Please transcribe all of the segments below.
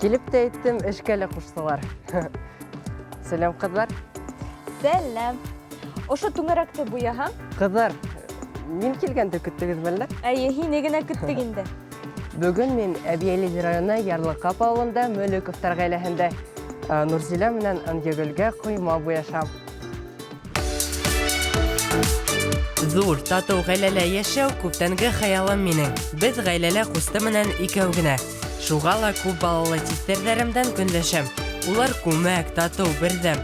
Килеп тә әйттем, эшкә лә ҡуштылар. Сәләм, ҡыҙҙар. Сәләм. Ошо түңәрәкте буяһаң? Ҡыҙҙар, мин килгәнде көттөгөҙме әллә? Әйе, һине генә көттөк инде. Бөгөн мин Әбйәлил районы Ярлыҡап ауылында Мөлөковтар ғаиләһендә Нурзилә менән Ынйыгөлгә ҡойма буяшам. Ҙур, татыу ғаиләлә йәшәү күптәнге хыялым минең. Беҙ ғаиләлә ҡусты менән икәү генә. Шуға ла күп балалы тиҫтерҙәремдән көнләшәм. Улар күмәк, татыу, берҙәм.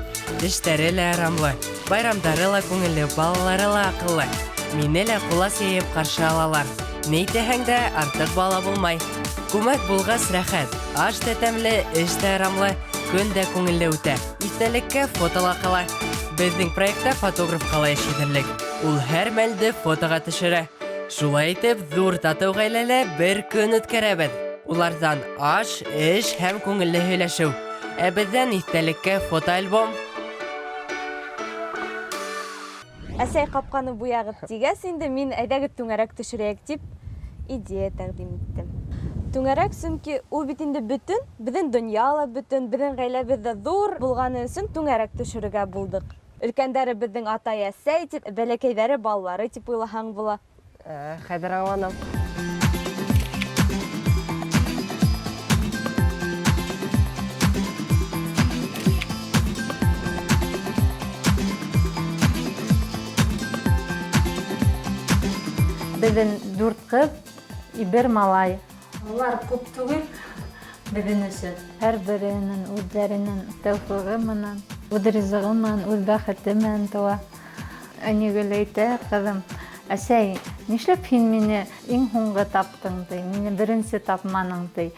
Эштәре лә ырамлы, байрамдары ла күңелле, балалары ла аҡыллы. Мине лә ҡолас йәйеп ҡаршы алалар. Ни әйтәһең дә, артыҡ бала булмай. Күмәк булғас рәхәт. Аш та тәмле, эш тә ырамлы, көн дә күңелле үтә. Иҫтәлеккә фото ла ҡала. Беҙҙең проектта фотограф ҡала эш итерлек. Ул һәр мәлде фотоға төшөрә. Шулай итеп, ҙур татыу ғаиләлә бер көн үткәрәбеҙ. Уларҙан аш, эш һәм күңелле һөйләшеү. Ә беҙҙән иҫтәлеккә фотоальбом. Әсәй ҡапҡаны буяғыҙ тигәс инде мин әйҙәгеҙ түңәрәк төшөрәйек тип идея тәҡдим иттем. Түңәрәк, сөнки ул бит инде бөтөн, беҙҙең донъя ла бөтөн, беҙҙең ғаиләбеҙ ҙә ҙур булғаны өсөн түңәрәк төшөрөргә булдыҡ. Өлкәндәре беҙҙең атай әсәй тип, бәләкәйҙәре балалары тип уйлаһаң була. Хәҙер аңланым. Беҙҙең дүрт ҡыҙ, бер малай. Улар күп түгел беҙҙең өсөн. Һәр береһенең үҙҙәренең тәүфиғы менән, үҙ ризығы менән, үҙ бәхете менән тыуа. Әнигөл әйтә, ҡыҙым, әсәй, нишләп һин мине иң һуңғы таптың, ти, мине беренсе тапманың, ти.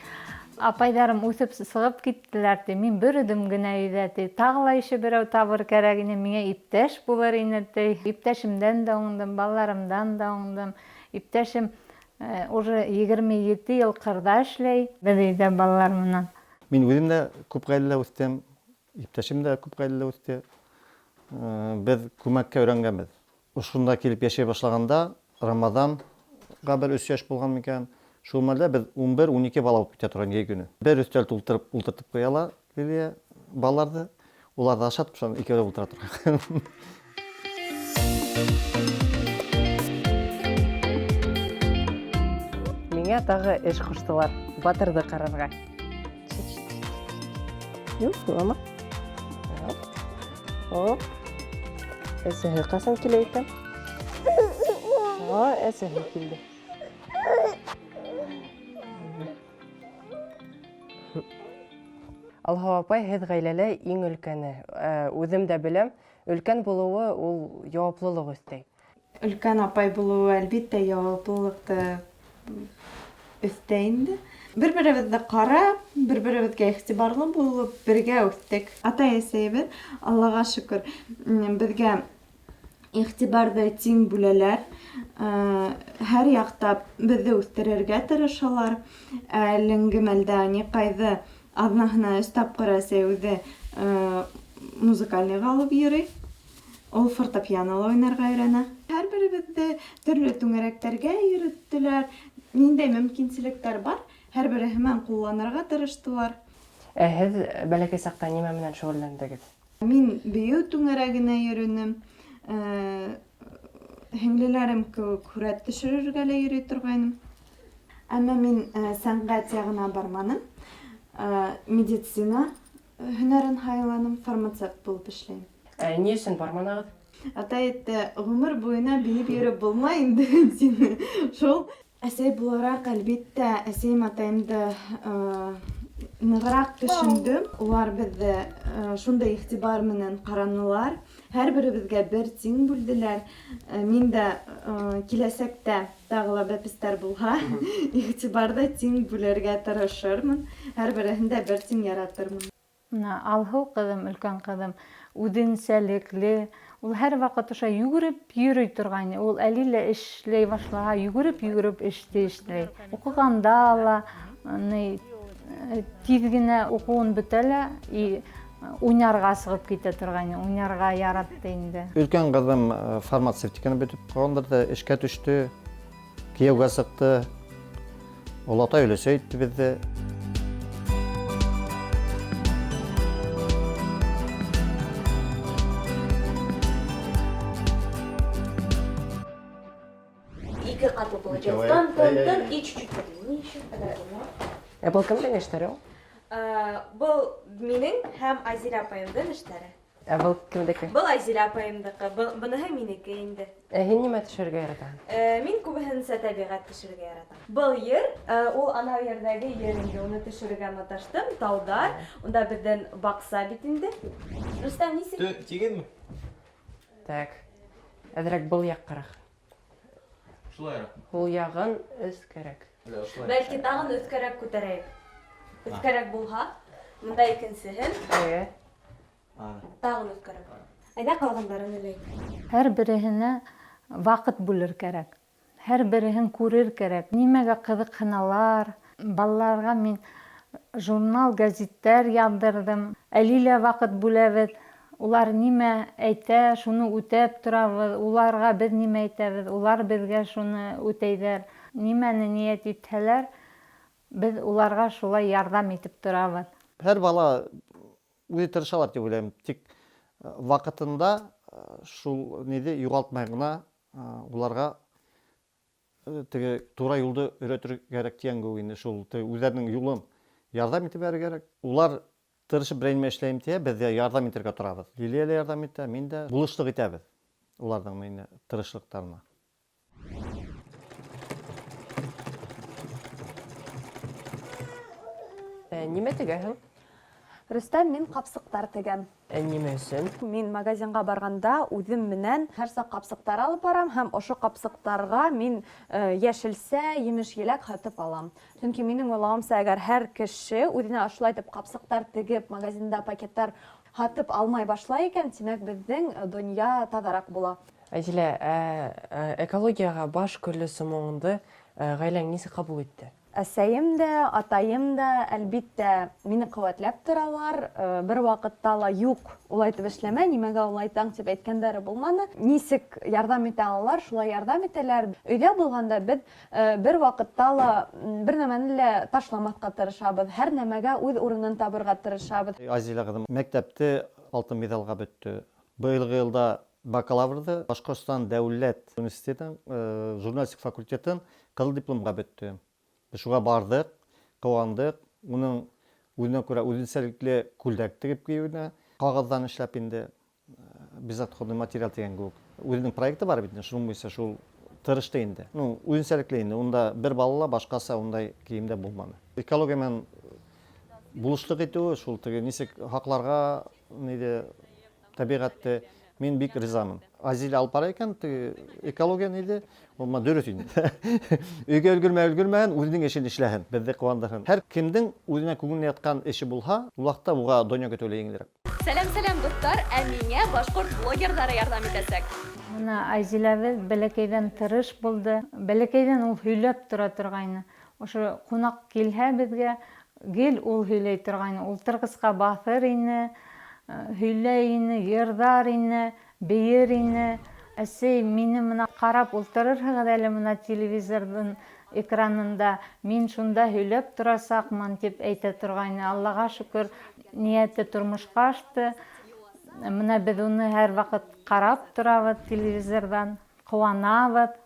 Апайҙарым үҫеп сығып киттеләр, ти, мин бер үҙем генә өйҙә, ти. Тағы ла ише берәү табыр кәрәк ине, миңә иптәш булыр ине, ти. Иптәшемдән дә уңдым, балаларымдан да уңдым. Иптәшем уже 27 йыл ҡырҙа эшләй. Беҙ өйҙә балалар менән. Мин үҙем дә күп ғаиләлә үҫтем, иптәшем дә күп ғаиләлә үҫте. Беҙ күмәккә өйрәнгәнбеҙ. Ошонда килеп йәшәй башлағанда Рамаҙанға бер 3 йәш булған микән? Шул мәлдә беҙ 11-12 бала булып китә торған йәй көнө. Бер өҫтәл тултырып ултыртып ҡуя ла Лилия балаларҙы. Уларҙы ашатып, шунан икәүләп ултыра торған. Миңә тағы эш ҡуштылар. Батырҙы ҡарарға. Юҡ, мама. Оп. Әсәһе ҡасан килә икән? О, әсәһе килде. Алһыу апай, һеҙ ғаиләлә иң өлкәне. Үҙем дә беләм, өлкән булыуы ул яуаплылыҡ өҫтәй. Өлкән апай булыуы әлбиттә яуаплылыҡты өҫтәй инде. Бер-беребеҙҙе ҡарап, бер-беребеҙгә иғтибарлы булып, бергә үҫтек. Атай-әсәйебеҙ, Аллаға шөкөр, беҙгә иғтибарҙы тиң бүләләр. Һәр яҡтап беҙҙе үҫтерергә тырышалар. Әлеңге мәлдә Никайҙы аҙнаһына 3 тапҡыр әсәй үҙе музыкальныйға алып йөрөй. Ул фортепианола уйнарға өйрәнә. Һәр беребеҙҙе төрлө түңәрәктәргә йөрөттөләр. Ниндәй мөмкинселектәр бар, һәр береһе менән ҡулланырға тырыштылар. Ә һеҙ бәләкәй саҡта нимә менән шөғөлләндегеҙ? Мин бейеү түңәрәгенә йөрөнөм. Һеңлеләрем кеүек һүрәт төшөрөргә лә йөрөй торғайным. Әммә мин сәнғәт яғына барманым. Медицина һөнәрен һайланым, фармацевт булып эшләйем. Ә ни өсөн барманығыҙ? Атай әйтте, ғүмер буйына бейеп йөрөп булмай инде тине. Шул әсәй булараҡ, әлбиттә, әсәйем атайымды нығыраҡ төшөндөм. Улар беҙҙе шундай иғтибар менән ҡаранылар. Һәр беребеҙгә бер тиң бүлделәр. Мин дә киләсәктә тағы ла бәпестәр булһа, иғтибарҙы тиң бүлергә тырышырмын. Һәр береһен дә бер тиң яратырмын. Бына Алһыу ҡыҙым, өлкән ҡыҙым, үҙенсәлекле. Ул һәр ваҡыт ошо йүгереп йөрөй торғайны. Ул әле лә эшләй башлаһа, йүгереп-йүгереп эште эшләй. Уҡығанда ла, тиҙ генә уҡыуын бөтә лә, и уйнарға сығып китә торғайны. Уйнарға яратты инде. Өлкән ҡыҙым фармацевтиканы бөтөп ҡалғандарҙа эшкә төштө, кейәүгә сыҡты. Олатай өләсәй итте беҙҙе. ҡатлы получается. Тын, тын, тын и чуть-чуть подлиннее еще. Ә был кемдең эштәре ул? Был минең һәм Айзилә апайымдың эштәре. Ә был кемдеке? Был Айзилә апайымдыҡы, был быныһы минеке инде. Ә һин нимә төшөрөргә яратаһың? Мин күбеһенсә тәбиғәт төшөрөргә яратам. Был ер, ул анау ерҙәге ер инде, уны төшөрөргә маташтым, тауҙар, унда беҙҙең баҡса бит инде. Рөстәм, нисек? Тигеҙме? Так. Әҙерәк был яҡҡараҡ. Шулайыраҡ. Һул яғын өҫкәрәк. Әллә ошолай? Бәлки тағын өҫкәрәк күтәрәйек. Өҫкәрәк булһа, мында икенсеһен. Эйе. Тағын өҫкәрәк. Әйҙә ҡалғандарын эләйек. Һәр береһенә ваҡыт бүлер кәрәк. Һәр береһен күрер кәрәк. Нимәгә ҡыҙыҡһыналар. Балаларға мин журнал, гәзиттәр яҙҙырҙым. Әле лә ваҡыт бүләбеҙ. Улар нимә әйтә, шуны үтәп торабыҙ. Уларға беҙ нимә әйтәбеҙ, улар беҙгә шуны үтәйҙәр. Нимәне ниәт итһәләр, беҙ уларға шулай ярҙам итеп торабыҙ. Һәр бала үҙе тырышалар тип уйлайым. Тик ваҡытында шул ниҙе юғалтмай ғына уларға теге тура юлды өйрәтер кәрәк тигән кеүек инде шул теге үҙҙәренең юлын ярҙам итеп бирергә кәрәк. Улар тырышып берәй нимә эшләйем тиә, беҙ ҙә ярҙам итергә торабыҙ. Лилиә лә ярҙам итә, мин дә булышлыҡ итәбеҙ уларҙың инде тырышлыҡтарына. Нимә тегәһең? Рөстәм, мин ҡапсыҡтар тегәм. Ә нимә өсөн? Мин магазинға барғанда үҙем менән һәр саҡ ҡапсыҡтар алып барам һәм ошо ҡапсыҡтарға мин йәшелсә, емеш-еләк һатып алам. Сөнки минең уйлауымса, әгәр һәр кеше үҙенә ошолай итеп ҡапсыҡтар тегеп, магазинда пакеттар һатып алмай башлай икән, тимәк, беҙҙең донъя таҙараҡ була. Айзилә, экологияға баш көллө сумыуыңды ғаиләң нисек ҡабул итте? Әсәйем дә, атайым да, әлбиттә, мине ҡеүәтләп торалар. Бер ваҡытта ла юҡ, улай итеп эшләмә, нимәгә улайтаң тип әйткәндәре булманы. Нисек ярҙам итә алалар, шулай ярҙам итәләр. Өйҙә булғанда беҙ бер ваҡытта ла бер нәмәне лә ташламаҫҡа тырышабыҙ, һәр нәмәгә үҙ урынын табырға тырышабыҙ. Айзилә ҡыҙым мәктәпте алтын миҙалға бөттө. Быйылғы йылда бакалаврҙы Башҡортостан дәүләт университетының журналистика факультетын ҡыҙыл дипломға бөттө. Беҙ шуға барҙыҡ, ҡыуандыҡ. Уның үҙенә күрә үҙенсәлекле күлдәк тегеп кейеүенә, ҡағыҙҙан эшләп инде безотходный материал тигән кеүек. Үҙенең проекты бар бит инде, шуның буйынса шул тырышты инде. Үҙенсәлекле инде. Унда бер бала ла башҡаса ундай кейемдә булманы. Экология менән булышлыҡ итеүе, шул теге нисек һаҡларға, ниҙе, тәбиғәтте мин бик ризамын. Айзилә алып бара икән, теге экология ниҙе, ул ма дөрөҫ инде. Өйгә өлгөрмәй өлгөрмәһен, үҙенең эшен эшләһен, беҙҙе ҡыуандырһын. Һәр кемдең үҙенә күңеленә ятҡан эше булһа, ул ваҡытта уға донъя көтөү лә еңелерәк. Сәләм, сәләм, дуҫтар, ә миңә башҡорт блогерҙары ярҙам итәсәк. Бына Айзиләбеҙ бәләкәйҙән тырыш булды. Бәләкәйҙән ул һөйләп тора торғайны. Ошо ҡунаҡ килһә беҙгә, гел ул һөйләй торғайны. Ултырғысҡа баҫыр ине, һөйләй ине, йырҙар ине, бейер ине. Әсәй, мине мына ҡарап ултырырһығыҙ әле мына телевизорҙың экранында, мин шунда һөйләп торасаҡмын, тип әйтә торғайны. Аллаға шөкөр, ниәте тормошҡа ашты. Мына беҙ уны һәр ваҡыт ҡарап торабыҙ телевизорҙан, ҡыуанабыҙ.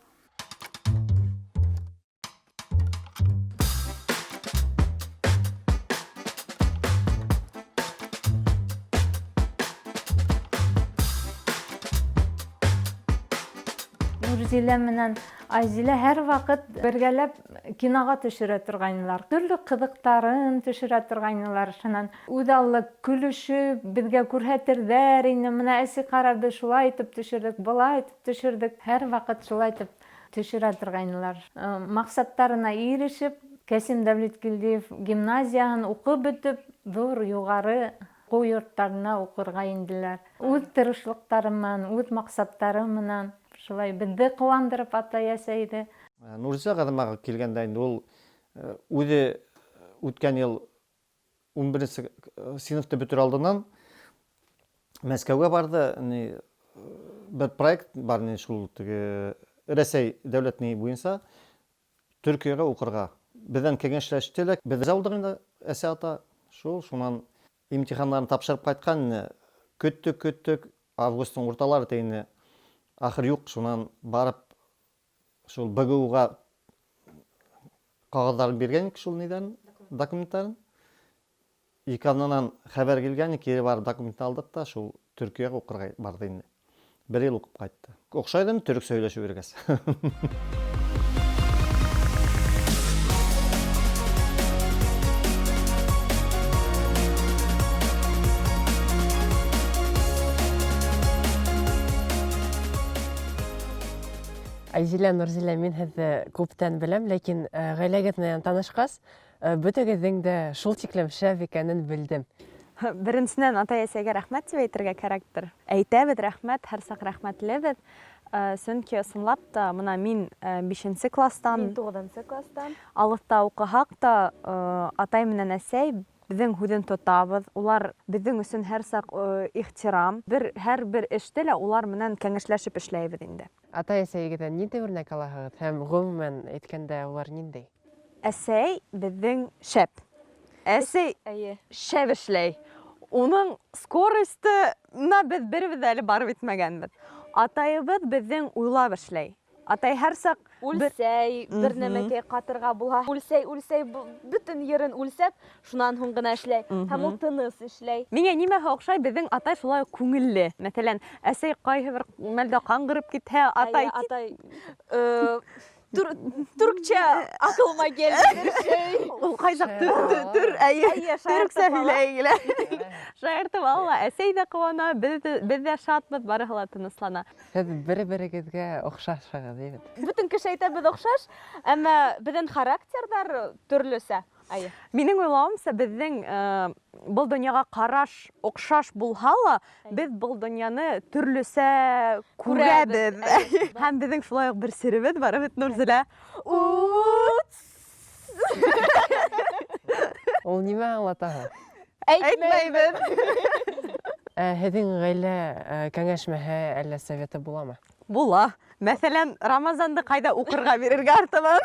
Нурзилә менән Айзилә һәр ваҡыт бергәләп киноға төшөрә торғайнылар. Төрлө ҡыҙыҡтарын төшөрә торғайнылар. Шунан үҙ аллы көлөшөп беҙгә күрһәтерҙәр ине. Мына әсәй ҡара, беҙ шулай итеп төшөрҙөк, былай итеп төшөрҙөк. Һәр ваҡыт шулай итеп төшөрә торғайнылар. Маҡсаттарына ирешеп, Кәсим Дәүләткилдиев гимназияһын уҡып бөтөп, ҙур юғары уҡыу йорттарына уҡырға инделәр. Үҙ тырышлыҡтары менән, үҙ маҡсаттары менән шулай беҙҙе ҡыуандырып атай-әсәйҙе. Нурзилә ҡыҙыма килгәндә инде ул үҙе үткән йыл ун беренсе синыфты бөтөр алдынан Мәскәүгә барҙы. Бер проект бар, ни шул теге Рәсәй дәүләт ни буйынса Төркиәгә уҡырға. Беҙҙән кәңәшләште лә, беҙ риза булдыҡ инде, әсә ата. Шул, шунан имтихандарын тапшырып ҡайтҡан ине. Көттөк, көттөк, августтың урталары тейне. Ахыр юҡ, шунан барып Шул БГУга ҡағыҙҙарын биргән идек шул нидән, документтарын. Ике аҙнанан хәбәр килгән, кире барып документны алдыҡ та, шул Төркиягә уҡырға барҙы инде. Бер йыл уҡып ҡайтты. Оҡшай ҙа төрөксә һөйләшеп йөрөгәс. Айзилә, Нурзилә, мин һеҙҙе күптән беләм, ләкин ғаиләгеҙ менән танышҡас, бөтөгөҙҙең дә шул тиклем шәп икәнен белдем. Беренсенән, атай-әсәйгә рәхмәт тип әйтергә кәрәктер. Әйтәбеҙ рәхмәт, һәр саҡ рәхмәтлебеҙ. Сөнки ысынлап та, мына мин бишенсе класстан, Мин туғыҙынсы класстан. Алыҫта уҡыһаҡ та, атай менән әсәй беҙҙең һүҙен тотабыҙ. Улар беҙҙең өсөн һәр саҡ ихтирам. Бер, һәр бер эште лә улар менән кәңәшләшеп эшләйбеҙ инде. Атай-әсәйегеҙҙән ниндәй үрнәк алаһығыҙ һәм ғөмүмән әйткәндә улар ниндәй? Әсәй беҙҙең шәп. Әсәй Әйе. шәп эшләй. Уның скоростына беҙ беребеҙ ҙә әле барып етмәгәнбеҙ. Атайыбыҙ беҙҙең уйлап эшләй. Атай һәр саҡ бер Үлсәй, бер нәмәкәй ҡатырға булһа, үлсәй, үлсәй, бөтөн ерен үлсәп, шунан һуң ғына эшләй. Һәм ул тыныс эшләй. Миңә нимәһе оҡшай, беҙҙең атай шулай уҡ күңелле. Мәҫәлән, әсәй ҡайһы бер мәлдә ҡаңғырып китһә, атай Әйе, атай, төркчә аҡылыма килде бер шәй. Ул ҡайсаҡ төр, әйе, Әйе, төрөксә шаяртып ала. һөйләй килә. Шаяртып ала, әсәй ҙә ҡыуана, беҙ ҙә шатбыҙ, барыһы ла тыныслана. Һеҙ бер-берегеҙгә оҡшашһығыҙ, әйбәт. Бөтөн кеше әйтә, беҙ оҡшаш, әммә беҙҙең характерҙар төрлөсә. Әйе. Минең уйлауымса, беҙҙең был донъяға ҡараш оҡшаш булһа ла, беҙ был донъяны төрлөсә күрәбеҙ. Күрәбеҙ. Әйе. Һәм беҙҙең шулай уҡ бер серебеҙ бар, бит, Нурзилә. Ул нимә аңлата һуң? Әйтмәйбеҙ. Һеҙҙең ғаилә кәңәшмәһе әллә советы буламы? Була. Мәҫәлән, Рамазанды ҡайҙа уҡырға бирергә артабан?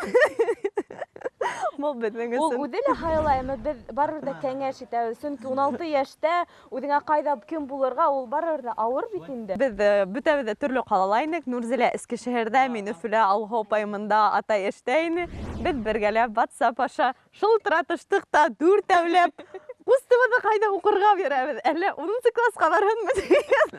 Был беҙҙең Ул өсөн. үҙе лә һайлай, әммә беҙ барыбер ҙә кәңәш итәбеҙ. Сөнки ун алты йәштә үҙеңә ҡайҙа кем булырға, ул барыбер ҙә ауыр бит инде. Беҙ бөтәбеҙ ҙә төрлө ҡалала инек. Нурзилә Эскешәһәрҙә, мин Өфөлә, Алһыу апай мында, атай эштә ине. Беҙ бергәләп WhatsApp аша шылтыратыштыҡ та дүртәүләп ҡустыбыҙҙы ҡайҙа уҡырға бирәбеҙ? Әллә унынсы класҡа барһынмы тигән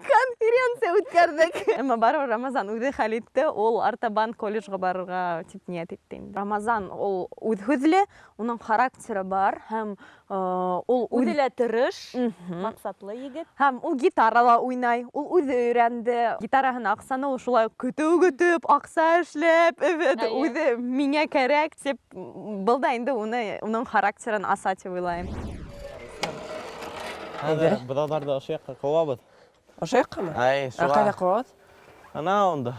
конференция үткәрҙек. Әммә барыбер Рамазан үҙе хәл итте, ул артабан колледжға барырға тип ниәт итте инде. Рамазан ул үҙ һүҙле, уның характеры бар һәм ул үҙ Үҙе лә тырыш, маҡсатлы егет. Һәм ул гитарала уйнай, ул үҙе өйрәнде. Гитараһына аҡсаны ул шулай көтөү көтөп, аҡса эшләп, эвет, үҙе миңә кәрәк тип, был да инде уның характерын аса тип уйлайым. Хәҙер быҙауҙарҙы ошо яҡҡа ҡыуабыҙ. Ошо яҡҡамы? Ай, Ә шуға. ҡайҙа ҡыуабыҙ? Ана унда.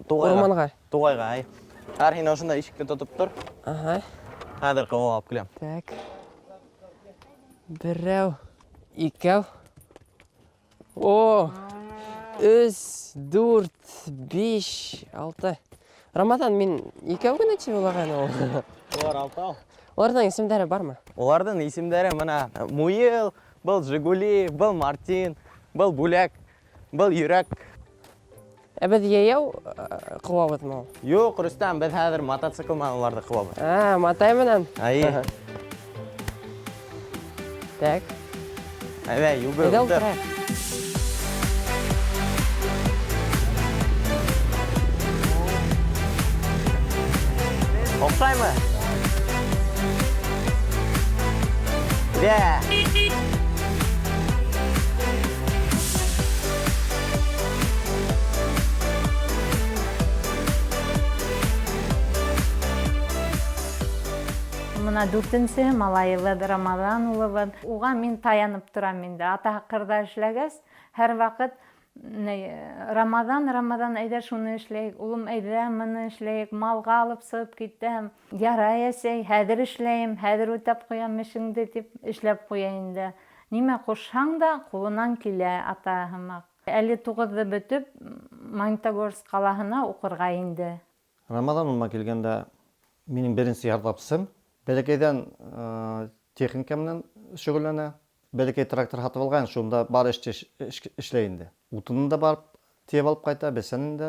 Туғайға. Урманға. Туғайға, ай. Хәҙер һин ошонда ишекте тотоп тор. Ага. Хәҙер ҡыуып алып киләм. Так. Берәү, икәү. О! Өс, дүрт, биш, алты. Рамазан, мин икәү генә тип уйлаған ул. Улар алтау. Уларҙың исемдәре бармы? Уларҙың исемдәре мына Муйыл, был Жигули, был Мартин, был Бүләк, был Йөрәк. Ә беҙ йәйәү ҡыуабыҙмы ул? Юҡ, Рөстәм, беҙ хәҙер мотоцикл менән уларҙы ҡыуабыҙ. А, матай менән? Әйе. Так. Әйҙә, йүгер, Әйҙә ултыр. ултырайыҡ. Оҡшаймы? Дә. Мына дүртенсе малайыбыҙ Рамаҙан улыбыҙ. Уға мин таянып торам инде. Атаһы ҡырҙа эшләгәс, һәр ваҡыт Рамаҙан, Рамаҙан, әйҙә шуны эшләйек, улым, әйҙә мыны эшләйек, малға алып сығып китәм. Ярай, әсәй, хәҙер эшләйем, хәҙер үтәп ҡуям эшеңде тип эшләп ҡуя инде. Нимә ҡушһаң да ҡулынан килә атаһы һымаҡ. Әле туғыҙҙы бөтөп, Магнитогорск ҡалаһына уҡырға инде. Рамаҙан улыма килгәндә минең беренсе ярҙамсым. Бәләкәйҙән техника менән шөғөлләнә. Бәләкәй трактор һатып алған, шунда бар эште эшләй инде. Утынын да барып тейеп алып ҡайта, бесәнен дә.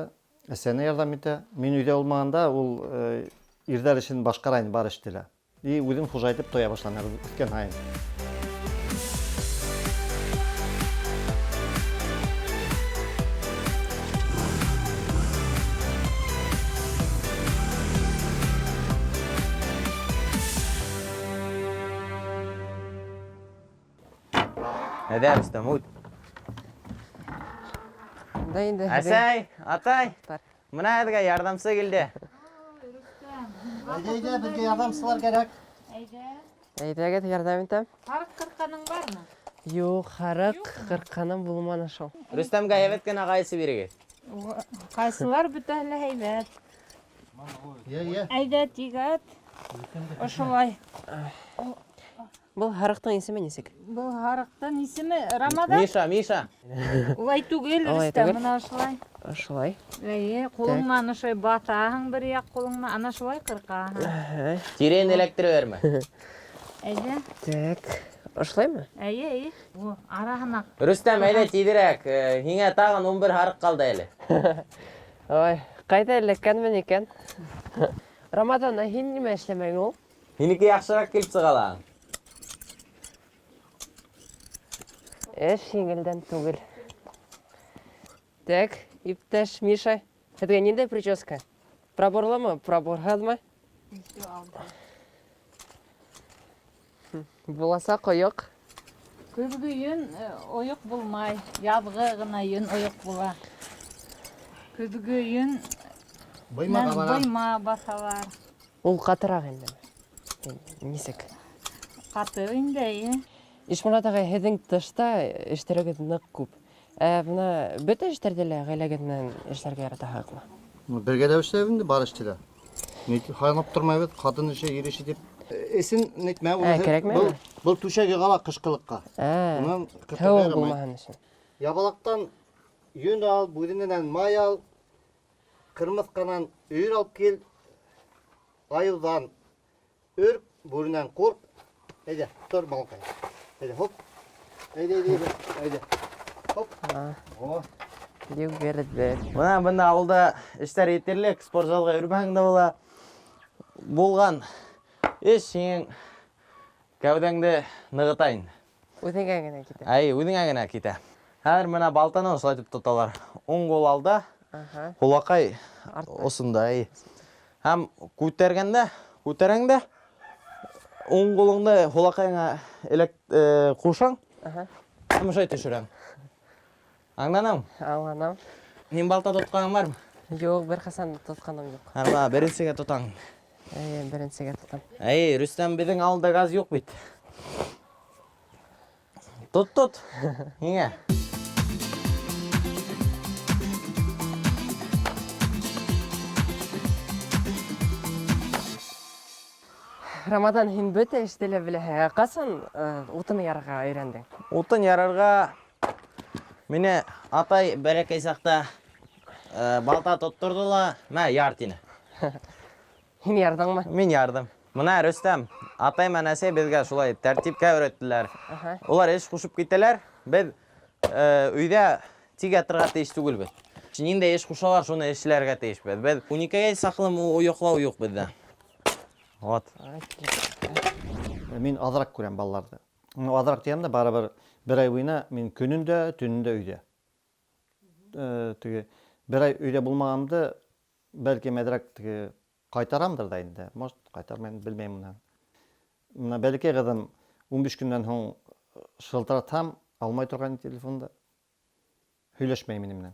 Әсәһенә ярҙам итә. Мин өйҙә булмағанда ул ирҙәр эшен башҡара инде, бар эште лә. И үҙен хужа итеп тоя башланы үҫкән һайын. Әйҙә, Рөстәм, үт. Да инде. Әсәй, атай, Бар. бына һеҙгә ярҙамсы килде. Әйҙә, әйҙә, беҙгә ярҙамсылар кәрәк. Әйҙә. Әйҙәгеҙ, ярҙам итәм. Һарыҡ ҡырҡҡаның бармы? Юҡ, һарыҡ ҡырҡҡаным булманы шул. Рөстәмгә һәйбәт кенә ҡайсы бирегеҙ. Ҡайсылар бөтәһе лә һәйбәт. Йә, йә. Әйҙә, тигәт. Ошолай. Был һарыҡтың исеме нисек? Был һарыҡтың исеме Рамаҙан. Миша, Миша. Улай түгел, Улай Рөстәм, түгел. мына ошолай. Ошолай. Эйе, ҡулың менән ошолай баҫаһың бер яҡ ҡулың менән, ана шулай ҡырҡаһың. Тирен эләктерә бирмә. Әйҙә. Так. Ошолаймы? Эйе, эйе. О, араһына. Рөстәм, әйҙә тиҙерәк. Һиңә тағын 11 һарыҡ ҡалды әле. Ой, ҡайҙа эләккәнмен икән? Рамаҙан, ә һин нимә эшләмәйң ул? Һинеке яҡшыраҡ килеп сыға ла. Эш еңелдән түгел. Так, иптәш Миша, һеҙгә ниндәй прическа? Проборлымы, проборһыҙмы? Буласаҡ ойоҡ. Көҙгө йөн ойоҡ булмай, яҙғы ғына йөн ойоҡ була. Көҙгө йөн Быйма ҡабара. быйма баҫалар. Ул ҡатыраҡ инде. Нисек? Ҡаты инде, эйе. Ишморат ағай, һеҙҙең тышта эштәрегеҙ ныҡ күп. Ә бына бөтә эштәрҙе лә ғаиләгеҙ менән эшләргә яратаһығыҙмы? Бергәләп эшләйбеҙ инде, бар эште лә. Һайланып тормайбыҙ, ҡатын эше, ир эше тип. Эсен нитмә, Ә, кәрәкмәйме? Был, был түшәк яғала ҡышҡылыҡҡа. Ә, Унан ҡытырға һыуыҡ ярамай. булмаһын өсөн. Ябалаҡтан йөн ал, бүренән май ал, ҡырмыҫҡанан өйөр алып кил, айыуҙан өрк, бүренән ҡурҡ. Әйҙә, тор балаҡай. Әйҙә, хоп. Әйҙә, әйҙә, әйҙә. Әйҙә. Хоп. О. Йүгерҙе. Бына бында ауылда эштәр етерлек, спорт залға йөрөмәһәң дә була. Булған эш һинең кәүҙәңде нығыта инде. Үҙеңә генә китә. Әй, үҙеңә генә китә. Хәҙер бына балтаны ошолай итеп тоталар. Уң ҡул алда, Аһа. һулаҡай Артта. осонда, әй. Һәм күтәргәндә, күтәрәң дә уң ҡулыңды һулаҡайыңа ҡушаң. Аһа. Һәм ошолай төшөрәң. Аңланың? Аңланым. Һин балта тотҡаның бармы? Юҡ, бер ҡасан да тотҡаным юҡ. Һәм бына беренсегә тотаң. Әйе, беренсегә тотам. Әй, Рөстәм, беҙҙең ауылда газ юҡ бит. Тот, тот. Һиңә. Рамаҙан, һин бөтә эште лә беләһең. Ә ҡасан утын ярырға өйрәндең? Утын ярырға мине атай бәләкәй саҡта балта тотторҙо ла, мә, яр тине. Һин ярҙыңмы? Мин ярҙым. Бына Рөстәм, атай менән әсәй беҙгә шулай тәртипкә өйрәттеләр. Аһа. Улар эш ҡушып китәләр, беҙ өйҙә тик ятырға тейеш түгелбеҙ. Ниндәй эш ҡушалар, шуны эшләргә тейешбеҙ. Беҙ ун икегә саҡлым йоҡлау юҡ беҙҙә. Вот. Мин аҙыраҡ күрәм балаларҙы. Ну, аҙыраҡ тигәндә барыбер бер ай буйына мин көнөн дә, төнөн дә өйҙә. Теге бер ай өйҙә булмағанды бәлки әҙерәк теге ҡайтарамдыр ҙа инде. Может, ҡайтармайым, белмәйем уны. Бына бәләкәй ҡыҙым ун биш көндән һуң шылтыратһам, алмай торған телефонды. Һөйләшмәй минең менән.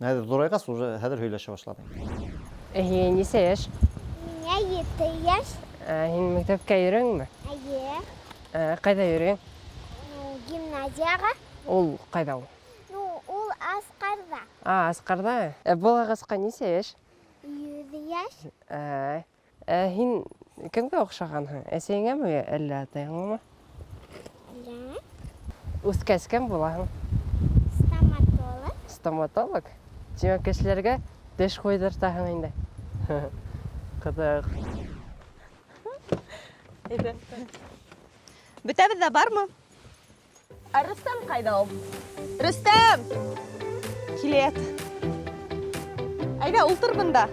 Хәҙер ҙурайғас, уже хәҙер һөйләшә башланы. Һиңә нисә йәш? Миңә 7 йәш. Һин мәктәпкә йөрөйһөңмө? Эйе. Ҡайҙа йөрөйһөң? Ну, гимназияға. Ул ҡайҙа ул? Ну, ул Асҡарҙа. А, Асҡарҙа. Был ағасҡа нисә йәш? 100 йәш. Һин кемгә оҡшағанһың? Әсәйеңәме әллә атайыңамы? Әллә. Үҫкәс кем булаһың? Стоматолог. Стоматолог? Тимәк, кешеләргә теш ҡуйҙыртаһың инде. Ҡыҙыҡ. Әйҙә. Бөтәбеҙ ҙә бармы? Ә Рөстәм ҡайҙа ул? Рөстәм! Килә. Әйҙә, ултыр бында.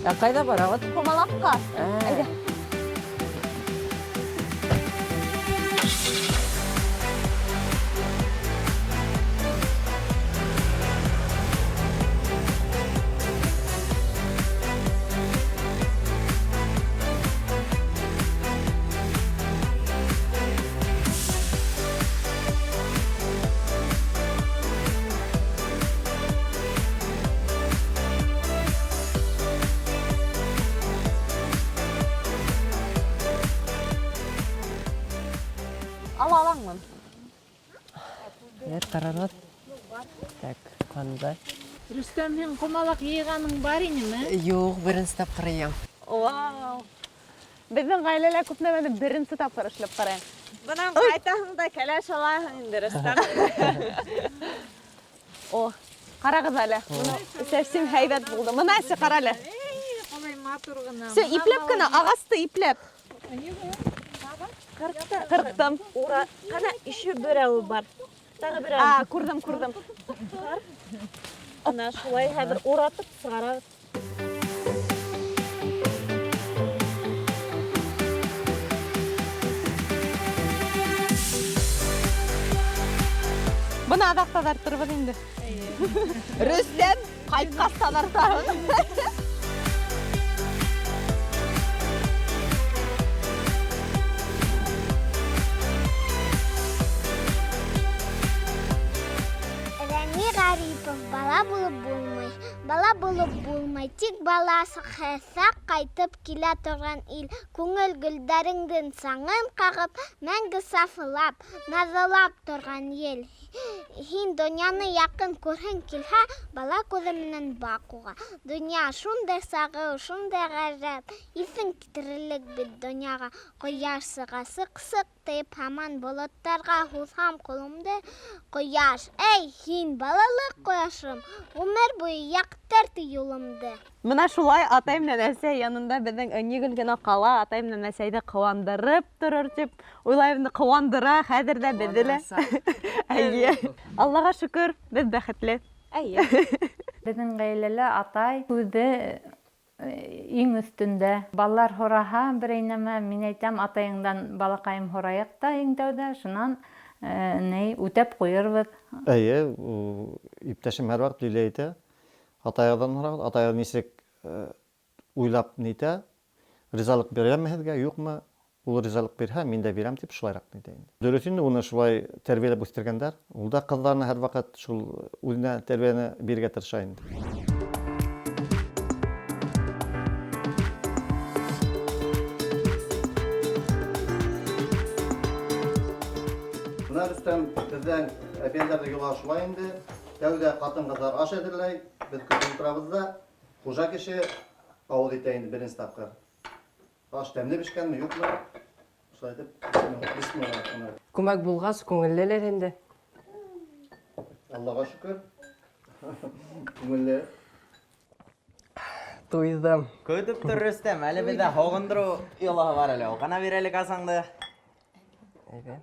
Ә ҡайҙа барабыҙ? Ҡомалаҡҡа. Әйҙә. Ала алаңмы? Бер ҡарарбыҙ. Так, ҡандай? Рөстәм, һин ҡомалаҡ йыйғаның бар инеме? Юҡ, беренсе тапҡыр йыям. Вау! Беҙҙең ғаиләлә күп нәмәне беренсе тапҡыр эшләп ҡарайым. Бынан ҡайтаһың да кәләш алаһың инде, Рөстәм. О, ҡарағыҙ әле. Бына совсем һәйбәт булды. Бына әсе, ҡара әле. Эй, ҡалай матур ғына. Всё, ипләп кенә, ағасты ипләп. Ҡырҡтым. Ура, ҡана, еще берәүе бар. Тағы берәүе. А, күрҙем, күрҙем. Ана шулай хәҙер уратып сығарабыҙ. Бына аҙаҡ таҙартырбыҙ инде. Рөстәм ҡайтҡас таҙартабыҙ. Рәми Ғарипов, бала булып булмай. Бала булып булмай, тик бала саҡ ҡайтып килә торған ил. Күңел гөлдәреңдең саңын ҡағып, мәңге сафылап, наҙлап торған ел. Һин донъяны яҡын күрһең килһә, бала күҙе менән баҡ уға. Донъя шундай сағыу, шундай ғәжәп, иҫең китерерлек бит донъяға. Ҡояш сыға, сыҡ-сыҡ тиеп һаман болоттарға һуҙһам ҡулымды. Ҡояш, эй, һин балалыҡ ҡояшым, ғүмер буйы яҡтырт юлымды. Бына шулай атай менән әсәй янында беҙҙең Ынйы генә ҡала, атай менән әсәйҙе ҡыуандырып торор тип уйлайым, ҡыуандыра хәҙер ҙә беҙҙе лә. Эйе. Аллаға шөкөр, беҙ бәхетле. Эйе. Беҙҙең ғаиләлә атай үҙе иң өҫтөндә. Балалар һораһа берәй нәмә, мин әйтәм, атайыңдан балаҡайым һорайыҡ та иң тәүҙә, шунан ни үтәп ҡуйырбыҙ. Эйе, иптәшем һәр ваҡыт Лилия әйтә, атайығыҙҙан һорағыҙ, атайығыҙ нисек уйлап нитә, ризалыҡ бирәме һеҙгә, юҡмы? Ул ризалыҡ бирһә, мин дә бирәм тип шулайыраҡ нитә инде. Дөрөҫ инде, уны шулай тәрбиәләп үҫтергәндәр. Ул да ҡыҙҙарына һәр ваҡыт шул үҙенә тәрбиәне бирергә тырыша инде. Бына, Рөстәм, беҙҙең әбейҙәрҙең йолаһы шулай инде. Тәүҙә ҡатын-ҡыҙҙар аш әҙерләй, беҙ көтөп ултырабыҙ ҙа, хужа кеше ауыҙ итә инде беренсе тапҡыр. Аш тәмле бешкәнме, юҡмы? Шулай итеп, бисмилла. Күмәк булғас, күңеллелер инде. Аллаға шөкөр. Күңелле. Туйҙым. Көтөп тор, Рөстәм, әле беҙҙә һоғондороу йолаһы бар әле. Ҡана бир әле касаңды. Әйбәт.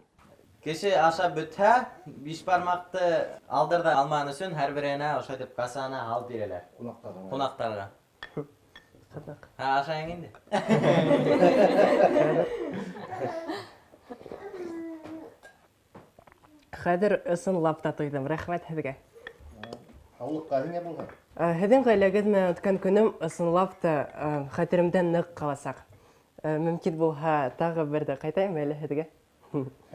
Кеше ашап бөтһә, биш бармаҡты алдыр ҙа алмаған өсөн һәр береһенә ошо итеп касаны алып бирәләр. Ҡунаҡтарға. Ҡунаҡтарға. Ҡунаҡ. Һә, ашайың инде. Хәҙер ысынлап та туйҙым. Рәхмәт һеҙгә. Һаулыҡҡа һиңә булһын. Һеҙҙең ғаиләгеҙ менән үткән көнөм ысынлап та хәтеремдә ныҡ ҡаласаҡ. Мөмкин булһа, тағы бер ҙә ҡайтайым әле һеҙгә.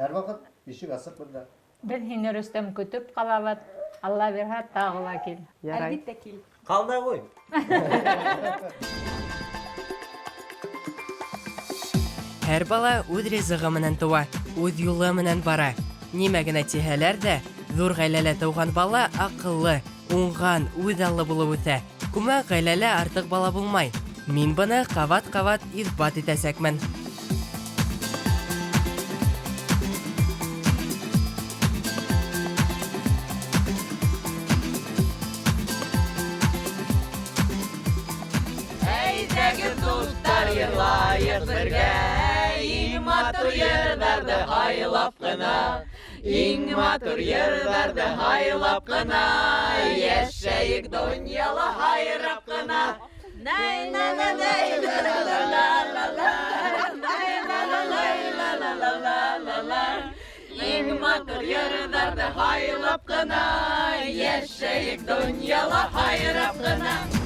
Һәр ваҡыт ишек асыҡ беҙҙә. Беҙ һине, Рөстәм, көтөп ҡалабыҙ. Алла бирһә, тағы ла кил. Ярай. Әлбиттә кил. Ҡал да ҡуй. Һәр бала үҙ ризығы менән тыуа, үҙ юлы менән бара. Нимә генә тиһәләр ҙә, ҙур ғаиләлә тыуған бала аҡыллы, уңған, үҙаллы булып үҫә. Күмәк ғаиләлә артыҡ бала булмай. Мин быны ҡабат-ҡабат иҫбат итәсәкмен. Әйҙәгеҙ, дуҫтар, йырлайыҡ бергә, иң матур матур йырҙарҙы һайлап ҡына, иң матур йырҙарҙы һайлап ҡына, йәшәйек донъяла һайрап ҡына. Иң матур йырҙарҙы һайлап ҡына, йәшәйек донъяла һайрап ҡына.